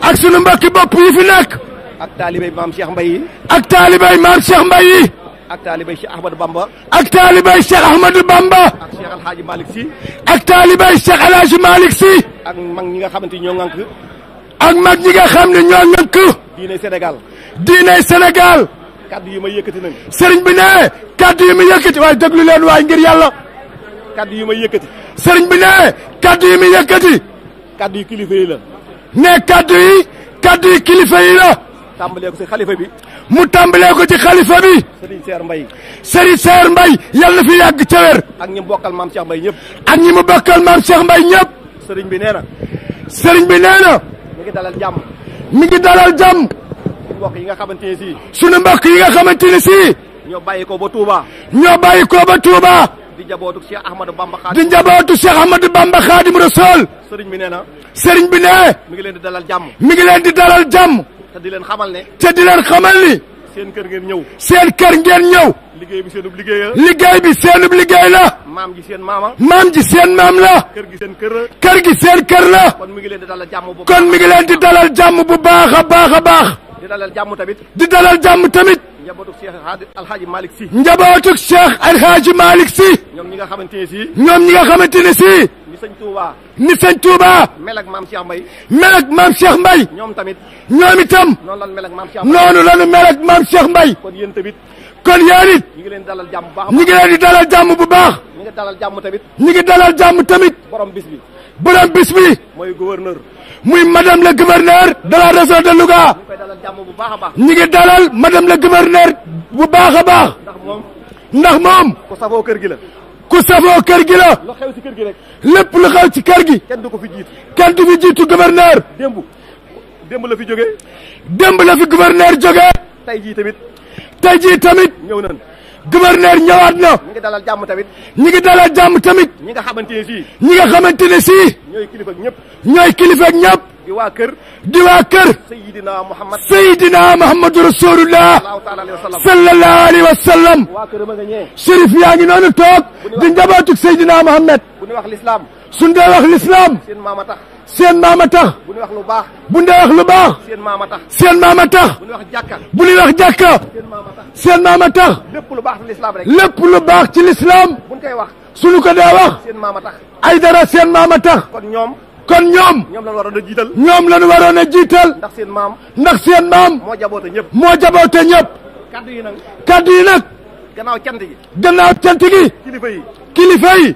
ak sunu mbokki bopp yi fi nekk. ak taalibey maam Cheikh Mbaye yi. ak taalibey maam Cheikh Mbaye yi. ak taalibey Cheikh Ahmadou Bamba. ak taalibey Cheikh Ahmadou Bamba. ak Cheikh El Hadj Malick Sy. ak taalibey Cheikh El Hadj Malick Sy. ak mag ñi nga xamante ni ñoo ŋànk. ak mag ñi nga xam ne ñoo ŋànk. diiney Sénégal. diiney Sénégal. kaddu yi ma yëkkati nañ. sëriñ bi ne kaddu yi ma yëkkati waaye déglu leen waaye ngir yàlla. kaddu yi ma yëkkati. sëriñ bi ne kaddu yi ma yëkkati. kaddu yi kilifa yi la. ne kaddu yi kilifa yi la. tàmbalee ko ci xalifa bi. mu tàmbalee ko ci xalifa bi. Serigne Seer Mbaye. Serigne Seer Mbaye yàlla na fi yàgg ca wér. ak ñi mu bokkal maam Cheikh Mbaye ñëpp. ak ñi mu bokkal maam Cheikh Mbaye ñëpp. sëriñ bi nee na. sëriñ bi nee na. mi ngi dalal jàmm. mi ngi dalal jàmm. mbokk yi nga xamante ne sii. sunu mbokk yi nga xamante ne sii. ñoo bàyyi ko ba Touba. ñoo bàyyi ko ba Touba. di njabootu Cheikh Ahmadou Bamba Khadim. di njabootu Cheikh Ahmadou Bamba Khadim Rasoul. sëriñ bi nee na. sëriñ bi nee. mi ngi leen di dalal jàmm. mi ngi leen di dalal jàmm. te di leen xamal ne. te di leen xamal ni. seen kër ngeen ñëw. seen kër ngeen ñëw. liggéey bi seenub liggéey la. liggéey bi seenub liggéey la. maam ji seen maama. maam ji seen maam la. kër gi seen kër la. kër gi seen kër la. kon mi ngi leen di dalal jàmm bu. kon mi ngi leen di dalal jàmm bu baax a baax a baax. di dalal jàmm tamit. di dalal jàmm tamit. njabootu Cheikh Alhaji Malick Sy. njabootu Cheikh Alhaji Malick Sy. ñoom ñi nga xamante ne sii. ñoom ñi nga xamante ne sii. ni sëñ Touba. ni sëñ Touba. mel ak maam Cheikh Mbaye. mel ak maam Cheikh Mbaye. ñoom tamit. ñoom itam. noonu lan mel ak maam Cheikh Mbaye. noonu la ñu mel ak maam Cheikh Mbaye. kon yéen tamit. kon yéen it. ñu ngi leen dalal jàmm bu baax. ñu ngi leen di dalal jàmm bu baax. ñu ngi dalal jàmm tamit. ñu ngi dalal jàmm tamit. borom bis bi. borom bis bi. mooy gouverneur. muy madame le gouverneur de la région de Louga. ñu koy dalal jàmm bu baax a baax. ñu ngi dalal madame le gouverneur bu baax a baax. ndax moom. ku safoo kër gi la. ku safoo kër gi la. lu xew ci kër gi rek. lépp lu xew ci kër gi. kenn du ko fi jiitu. kenn du fi jiitu gouverneur. démb la fi jógee. démb la fi gouverneur jógee. tey jii tamit. tey jii tamit. ñëw nañ. gouverneur ñëwaat na. ñu ngi dalal jàmm tamit. ñu ngi dalal jàmm tamit. ñi nga xamante ne sii. ñi nga xamante ne sii. ñooy kilifa ñëpp. ñooy kilifa ak ñëpp. di waa kër. di waa kër. Seydina Muhammad. Seydina Muhammadu Rasulullah. sallallahu alayhi wa sallam. waa kër ma nga ñee. shérif yaa ngi noonu toog. di njabootu Seydina Muhammad. bu ñu wax l'islam. suñ dee wax l'islam. seen maama tax. seen maama tax. bu ñu wax lu baax. bu ñu dee wax lu baax. seen maama tax. seen maama tax. bu ñu wax jàkka. bu ñuy wax jàkka. seen maama tax. seen maama tax. lépp lu baax ci l'islam rek. lépp lu baax ci l'islam. bu ñu koy wax. suñu ko dee wax. seen maama tax. ay dara seen maama tax. kon ñoom. kon ñoom. ñoom lañ waroon a jiital. ñoom lañu waroon a jiital. ndax seen maam. ndax seen maam. moo jaboote ñëpp. moo jaboote ñëpp. kaddu yi nag. kaddu yi nag. gannaaw cant gi. gannaaw cant gi. kilifa yi. kilifa yi.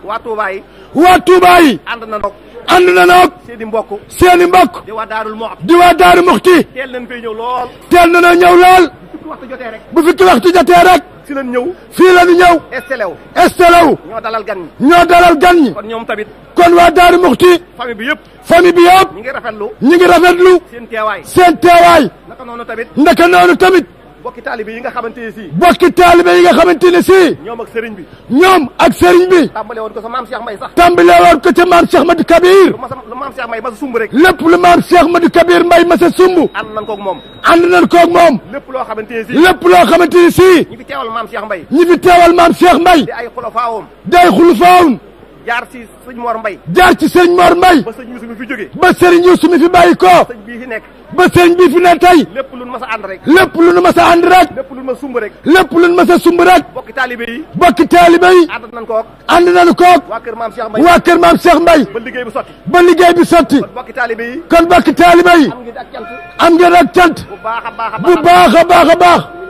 waa Touba yi. waa Touba yi. ànd na ndox. ànd na noog. seeni mbokk. seeni mbokk. di waa Daarul Muxti. di waa Daaru Muxti. teel nañ fay ñëw lool. teel na ñëw lool. fukki waxtu jotee rek. bu fukki waxtu jotee rek. fi lañ ñëw. fii la ñu ñëw. installé wu. installé wu. ñoo dalal gan ñi. ñoo dalal gan ñi. kon ñoom tamit. kon waa Daaru Muxti. famille bi yëpp. famille bi yëpp. ñi ngi rafetlu. ñi ngi rafetlu. seen teewaay. seen teewaay. naka noonu tamit. ndaka noonu tamit. bokki taalibe yi nga xamante ne sii. bokki taalibe yi nga xamante ne sii. ñoom ak sëriñ bi. ñoom ak sëriñ bi. tàmbale woon ko sa maam Cheikh Mbaye sax. tàmbale woon ko ca maam Cheikh Madou Kabir. lu maam Cheikh Mbaye ma sa sumb rek. lépp lu maam Cheikh Madou Kabir Mbaye ma sa sumb. ànd nañ koog moom. ànd nañ koog moom. lépp loo xamante ne sii. lépp loo xamante ne sii. ñi fi teewal maam Cheikh Mbaye. ñi fi teewal maam Cheikh Mbaye. di ay xulafaawam. day xulufaawun. jaar ci sëñ Mor Mbaye. jaar ci sëñ Mor Mbaye. ba sëñ Youssou mi fi jógee. ba sëriñ Youssou mi fi bàyyi ko. sëñ bii fi nekk. ba sëriñ bii fi ne tey. lépp lu nu mas a ànd rek. lépp lu nu mas a ànd rek. lépp lu nu ma sumb rek. lépp lu nu mas a sumb rek. bokki taalibe yi. bokki taalibe yi. ànd nañ koog. ànd nañu koog. waa kër maam Cheikh Mbaye. waa kër maam Cheikh Mbaye. ba liggéey bi sotti. ba liggéey bi sotti. kon bokki taalibe yi. kon bokki taalibe yi. am ngeen ak cant. am ngeen ak cant. bu baax a baax a bu baax a baax a baax.